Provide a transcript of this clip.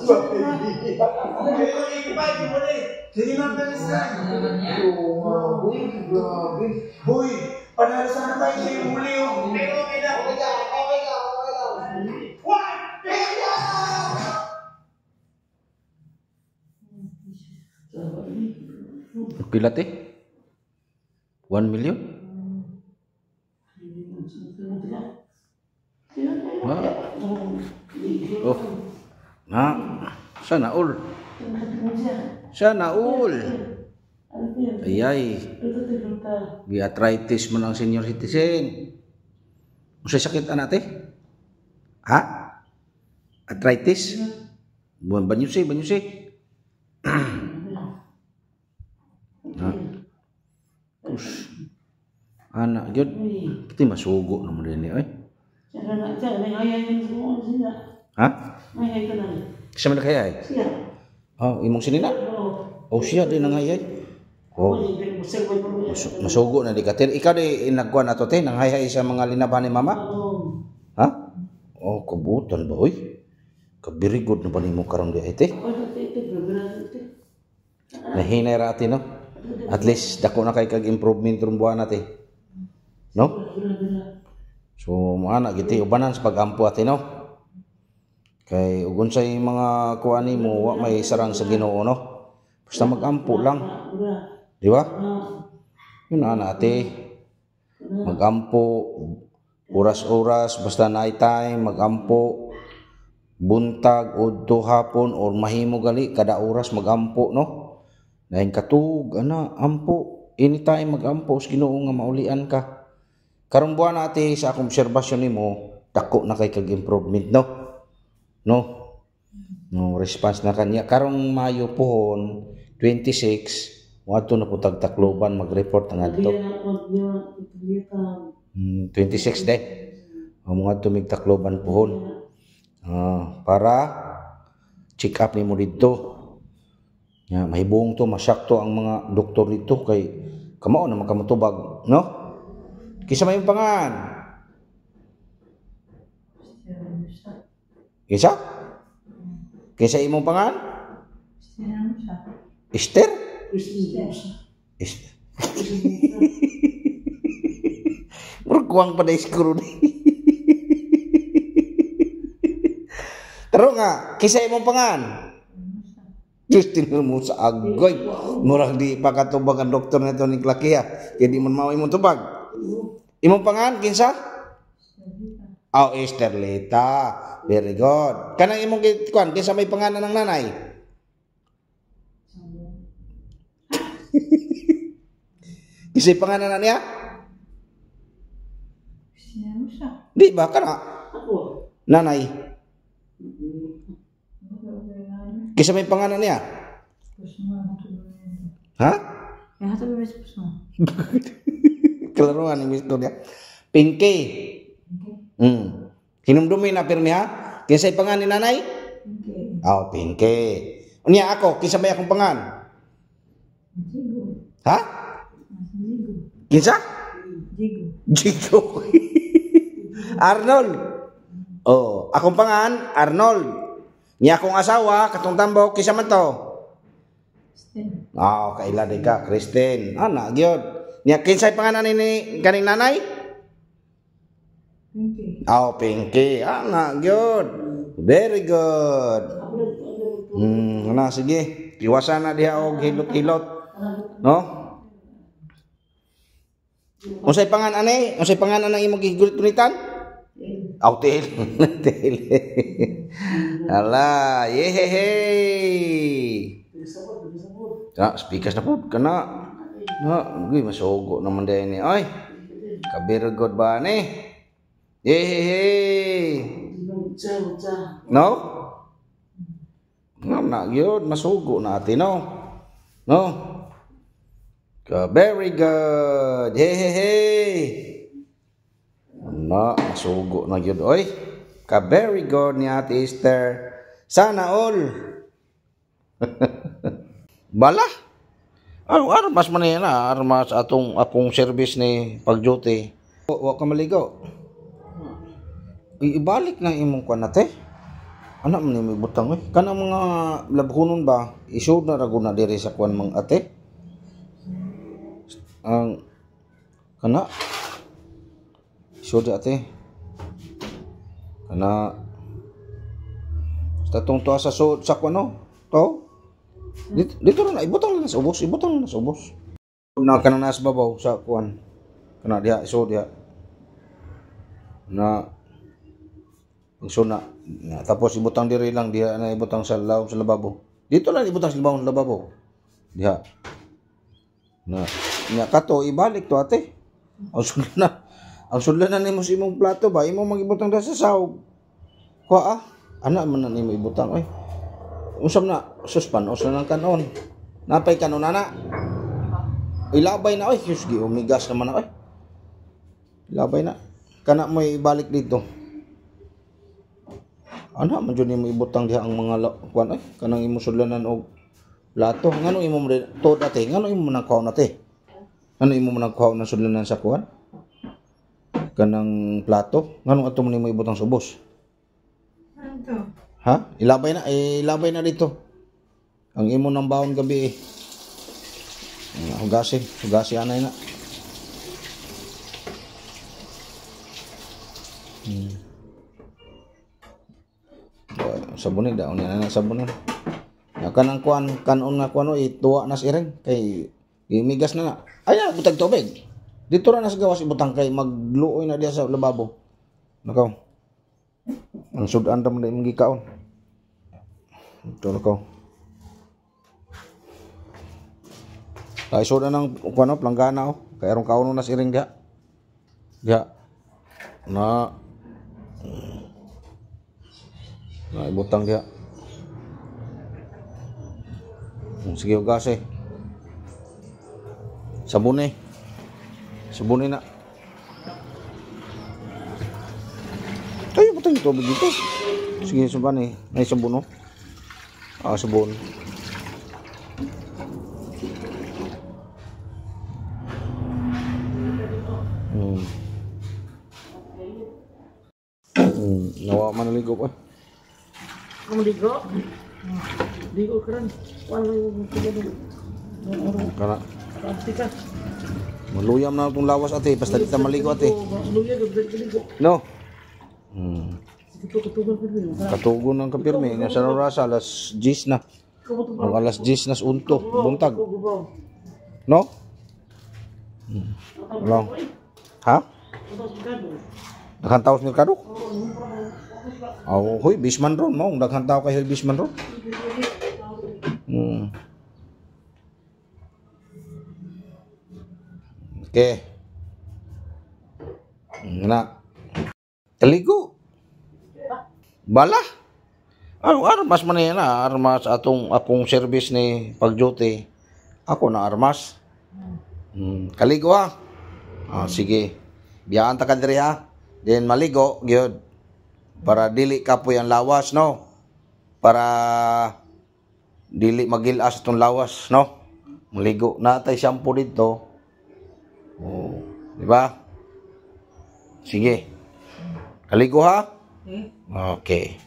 Pero 85, yung muli. Sige na, bilis na. Grabe, grabe. Boy, panalo sana tayo sa yung huli, oh. Pero okay lang. Okay lang, okay lang, okay lang. 1 million! Pila te? 1 million? Ah. Oh. Na. Sana all. Sana all. Ay ay. Gi-arthritis man ang senior citizen. Unsay sakit ana te? Ha? Arthritis? Buwan banyusi, banyusi. Ha? Kus. Ana gyud. Kiti masugo naman din ni oy. Ha? Kisa man kaya ay? Oh, imong sinina? Oh, siya din ang hayay. Oh. Masugo na di ka. Ikaw di nagkuan ato te, nang hayhay sa mga linaban ni mama? Ha? Oh, kabutan ba oy? Kabirigod na ba nimo karon di ay te? Nahinay ra ate no? At least dako na kay kag improvement rong buwan ate. No? So moana giti ubanan sa pagampo ate no. Kay ug unsay mga kuan nimo wa may sarang sa Ginoo no. Basta magampo lang, di ba? Yun ana ate. Magampo oras-oras basta night time magampo buntag udto hapon or mahimo gali kada oras magampo no. Nahin katug ana ampo anytime magampo sa Ginoo nga maulian ka. Karong buwan ate sa akong obserbasyon nimo dako na kay kag improvement no. No. No response na kanya karong Mayo pohon 26 moadto na pud Tacloban mag-report na ngadto. 26 de. O moadto mig Tacloban pohon. Ah, para check up nimo didto. Ya, mahibong to, masakto ang mga doktor dito kay kamao na makamutubag, no? Kisa may imong pangan? Kisa? Kisa imong pangan? Esther? Esther. Murag kuwang pa na siguro ni. Taro nga, kisa imong pangan? Justin mo sa agoy. Murag di pa katubag ang doktor nito ni Klakia. Kaya di man mao imong tubag. Imong pangan, kinsa? Oh, Esterlita. Very good. Kanang imong kuan, kinsa may pangalan ng nanay? Kinsa pangalan na niya? Di ba kana? Nanay. Kinsa may pangalan niya? Ha? Kalaruan ni Mr. niya. Pinky. Hinumdumi na pirmi ha? Kinsay pangan ni nanay? Oh, Pinky. Unya ako, kinsa may akong pangan? Ha? Kinsa? Jigo. Arnold. Oh, akong pangan, Arnold. Niya akong asawa, katong tambok, kinsa man to? Oh, kaila di ka, Kristen. Ana, gyud. Niya kinsay pangalan ni kaning nanay? Oh, Pinky. Ana, gyud. Very good. Ana sige. Iwasan na diha og hilot-hilot. No? Unsay pangan ani? Unsay pangan ang imong gigulit-gulitan? Aw, til. Til. Ala, yehehe. Na, speakers na po kana. Na, uy, masugo naman din ni. Ay, kabirgod ba ni? Yehehe. No? No, na gyud masugo na ate no. No? Ka very good. Hehehe. Na, masugo na gyud oy. Ka very good ni Ate Esther. Sana all. Bala. Ano armas man yan ah, armas atong akong service ni pag duty. Wa ka maligo. Ibalik na imong kuan ate. Ana man ni butang oy. Kanang mga labhonon ba isod na ra gud na diri sa kuan mang ate. Ang kana isod ate. Kana sa tong tuwa sa sud sa kuan no. To. Dito ra na ibutang na sa ubos, ibutang na sa ubos. Na kana na sa babaw sa kuan. Kana diha isod diha. Na suna. Na, tapos ibutang diri lang diha na ibutang sa lawom sa lababo. Dito lang ibutang sa lawom sa lababo. Diha. Na nya kato ibalik to ate. Ang sudlan. Ang sudlan na nimo sa imong plato ba imo magibutang sa sahog. Kuha ah. Ana man na nimo ibutang oy. Usam na suspan us na ng kanon. Napay kanon ana. Ilabay na oy, sus gi umigas naman na oy. Ilabay na. Kana mo ibalik dito. Ana man jud nimo ibutang diha ang mga kuan ay kanang imo sudlanan og plato. Ngano imo mo tuod ate? Ngano imo nang kuhaon ate? Ngano imo nang kuhaon ng sudlanan sa kuan? Kanang plato? Ngano ato mo nimo ibutang sa ubos? Ano to? Ha? Ilabay na, ilabay na dito. Ang imo nang baon gabi eh. Hugasi, hugasi anay na. Sabunin daw niya na sabunin. Ya kanang kuan kanon nga kuan oy tuwa na si Ireng kay gimigas na na. Ay butag tubig. Dito ra na sa gawas ibutang kay magluoy na diha sa lababo. Nakaw. Ang sudan ra man imong gikaon. Ito nakaw. Ay sudan ang kuan planggana oh. Kay aron kaonon na si Ireng diha. Diha. Na na ibutang diha. Sige hugas eh. Sabon eh. Sabon na. Ay, butang yung tubig dito. Sige, sabon eh. Ay, sabon oh. Ah, sabon. Nawa man naligo pa. Maligo? Ligo ka rin. Wala yung tubig. Kana. Kanti ka. Maluyam na itong lawas ate. Basta di ta maligo ate. Maluya, ligo. No. Katugon Katugon ng kapirme. Nasa orasa, alas 10 na. Ang alas 10 na unto. Buntag. No? Long. Ha? Daghang tao sa merkado? Oh, huy, bisman ron mo. Daghang tao kay huy bisman ron. Okay. Na. Kaligo. Bala. Ano armas man yan na armas atong akong service ni pag-duty. Ako na armas. Kaligo ha. Ah, sige. Biyaan ta ka diri ha. Then maligo gyud. Para dili kapoy ang lawas, no? Para dili magilas itong lawas, no? Maligo na tay shampoo dito. Oh, di ba? Sige. Kaligo ha? Okay.